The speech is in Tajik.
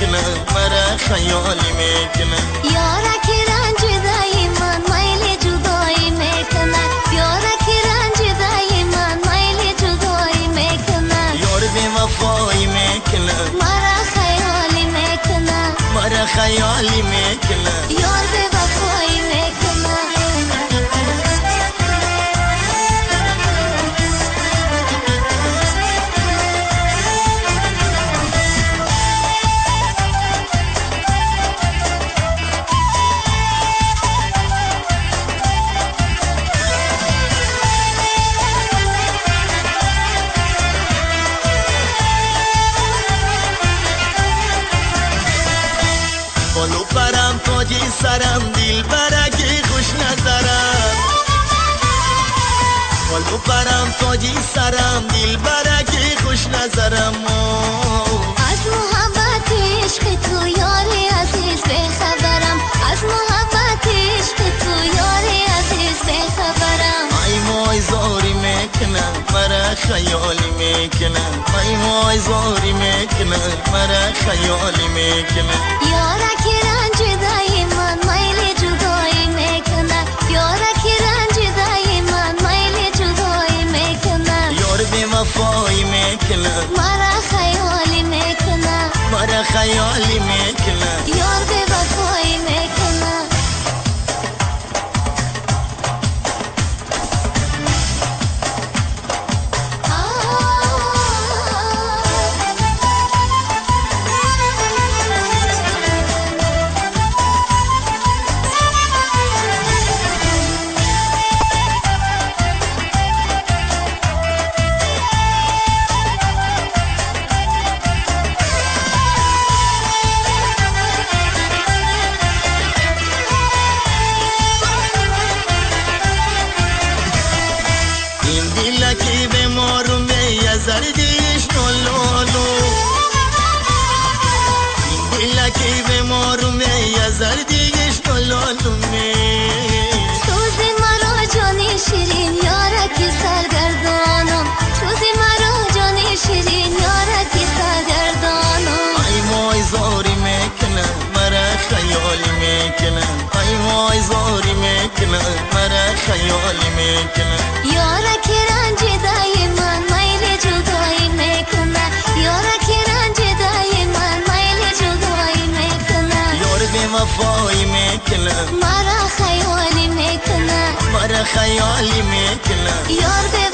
میکنه مرا خیالی میکنه یارا که رنج دای من میل جدایی میکنه یارا که رنج دای من میل جدایی میکنه یار بی وفایی میکنه مرا خیالی میکنه مرا خیالی میکنه یار بی وفایی میکنه. بالو پرم تاجی سرم دل برگی خوش نظرم بالو پرم تاجی سرم دل برگی خوش نظرم از محبت عشق تو یاری عزیز بخبرم از محبت عشق تو یاری عزیز بخبرم ای وای زاری میکنم مرا خیالی میکنم ای وای زاری میکنم مرا خیالی میکنم یارا که رنج دای من میل جدایی میکنه یارا که رنج دای من میل جدایی میکنه یار بی وفایی میکنه مرا خیالی میکنه مرا خیالی میکنه یار بی وفایی میکنه. دلکی به مارم زردیش نولولو این دلکی به مارم زردیش نولولو سوز مرا جان شیرین یارکی سرگردانم سوز مرا جان شیرین یارکی سرگردانم ای وای زاری میکنه مرا خیالی میکنه ای وای زاری میکنه مرا خیالی میکنه یارا که رنج دای من میل جدایی میکنه یارا که رنج دای من میل جدایی میکنه یار بی وفایی میکنه مرا خیالی میکنه مرا خیالی میکنه یار بی